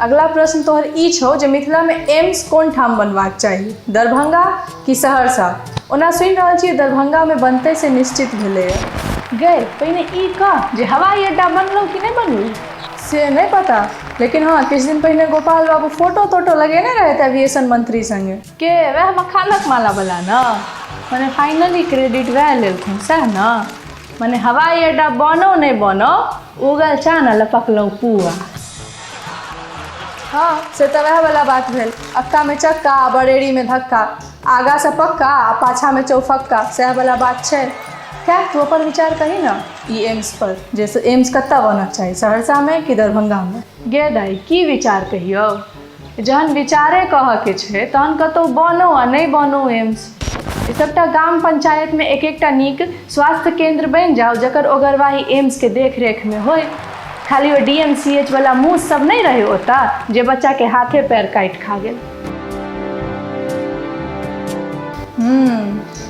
अगला प्रश्न तोहर ई छौ जे मिथिलामे एम्स कोन ठाम बनबाक चाही, दरभंगा कि सहरसा? ओना सुनि रहल छियै दरभंगामे बनतै से निश्चित भेलैए। गै, पहिने ई कह जे हवाई अड्डा बनलौ कि नहि बनलौ? से नहि पता, लेकिन हँ, किछु दिन पहिने गोपाल बाबू फोटो-तोटो लगेने रहथि एविएशन मंत्री संगे। के वएह मखानक मालावला ने? मने फाइनली क्रेडिट वएह लेलखुन, सएह ने? मने हवाई अड्डा बनो नहि बनो, उगल चान आ लपकलहुँ पुआ। हँ, से तऽ वएह वला बात भेल, अक्कामे चक्का आ बरेरीमे धक्का, आगासँ पक्का आ पाछामे चौफक्का, सएह वला बात छै। खैर, तू अपन विचार कही ने ई एम्स पर, जे एम्स कतऽ बनक चाही, सहरसामे कि दरभंगामे? गे दाइ, की विचार कहियौ? जहन विचारे कहऽके छै तहन कतहु बनो आ नहि बनो एम्स। ई सभटा गाम पंचायतमे एक एकटा नीक स्वास्थ्य केन्द्र बनि जाउ जकर ओगरवाही एम्सके देखरेखमे होइ। खाली O D M C H वला मूस सब नहि रहै ओतऽ जे बच्चाके हाथे पैर काटि खा गेल।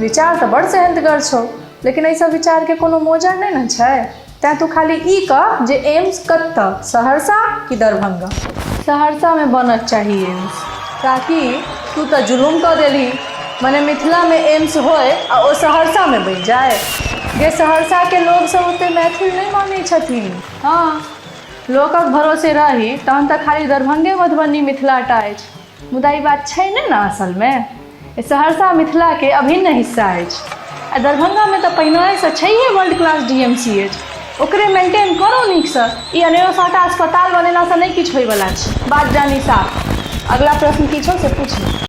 विचार तऽ बड़ सेहन्तगर छौ, लेकिन एहि सब विचारके कोनो मोजर नहि ने छै। तैँ तू खाली ई कह जे एम्स कतऽ, सहरसा कि दरभंगा? सहरसामे बनक चाही एम्स। काकी, तू तऽ जुलुम कऽ देलही। मने मिथिलामे एम्स होय आ ओ सहरसामे बनि जाय? गे, सहरसाके लोकसभ ओतेक मैथिल नहि मानै छथिन। हँ, लोकक भरोसे रही तहन तऽ खाली दरभंगे मधुबनी मिथिला टा अछि। मुदा ई बात छै नहि ने असलमे। सहरसा मिथिलाके अभिन्न हिस्सा अछि आ दरभंगामे तऽ पहिनहिसँ छैहे world class D M C H. ओकरे मेंटेन करू नीकसँ। ई अनेरो सभटा अस्पताल बनेलासँ नहि किछु होइवला छै। बात जानी साफ। अगला प्रश्न की छौ से पूछ ने।